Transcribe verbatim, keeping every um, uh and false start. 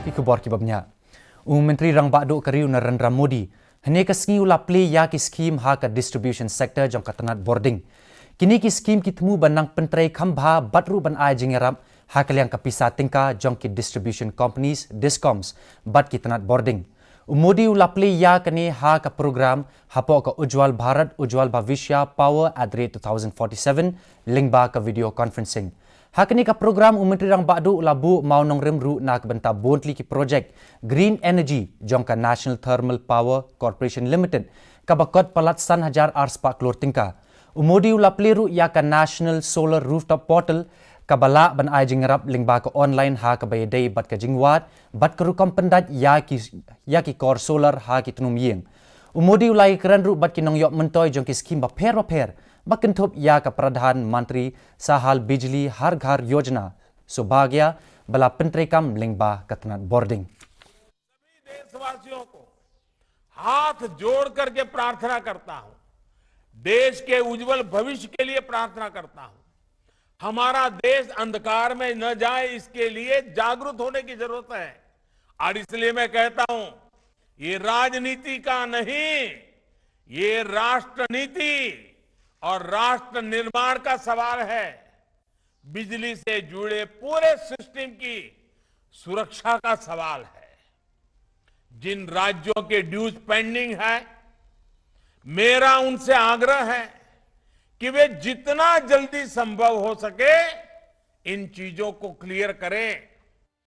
Ki khubor ki bapnya. U Myntri Rangbah Duh ka ri u Narendra Modi hynne ka sngi u la plie ïa ki skim ha ka distribution sector jong ka tnat bording. Kine ki skim ki thmu ban nang pyntrei kham bha bad ruh ban ai jingïarap ha ka liang ka pisa tyngka jong ki distribution companies, discoms, bad ki tnat bording. U Modi u la plie ïa kane ha ka program hapoh ka Ujjwal Bharat Ujjwal Bhavishya Power at the rate two thousand forty-seven lyngba ka video conferencing. Ha kane ka program u Myntri Rangbah Duh u la buh mawnongrim ruh na ka bynta bun tylli ki projek green energy jong ka National Thermal Power Corporation Limited kaba kot palat san hajar ar spah klur tyngka. U Modi u la plie ruh ïa ka National Solar Rooftop Portal kaba lah ban ai jingïarap lyngba ka online ha kaba ïadei bad ka jingwad bad ka rukom pyndait ïa ki ïa ki kor solar ha ki tnum ïing. U Modi u la ïakren ruh bad ki nongïoh myntoi jong ki skim bapher bapher ba kynthup ïa ka Pradhan Mantri Sahal Bijli Har Ghar Yojana, Saubhagya, ba la pyntreikam lyngba ka tnat bording. देशवासियों को हाथ जोड़ करके प्रार्थना करता हूं, देश के उज्जवल भविष्य के लिए प्रार्थना करता हूं। हमारा देश अंधकार में न जाए, इसके लिए जागरूक होने की जरूरत है। और इसलिए मैं कहता हूं, ये राजनीति का नहीं, ये राष्ट्र नीति और राष्ट्र निर्माण का सवाल है। बिजली से जुड़े पूरे सिस्टम की सुरक्षा का सवाल है। जिन राज्यों के ड्यूज पेंडिंग है, मेरा उनसे आग्रह है कि वे जितना जल्दी संभव हो सके, इन चीजों को क्लियर करें।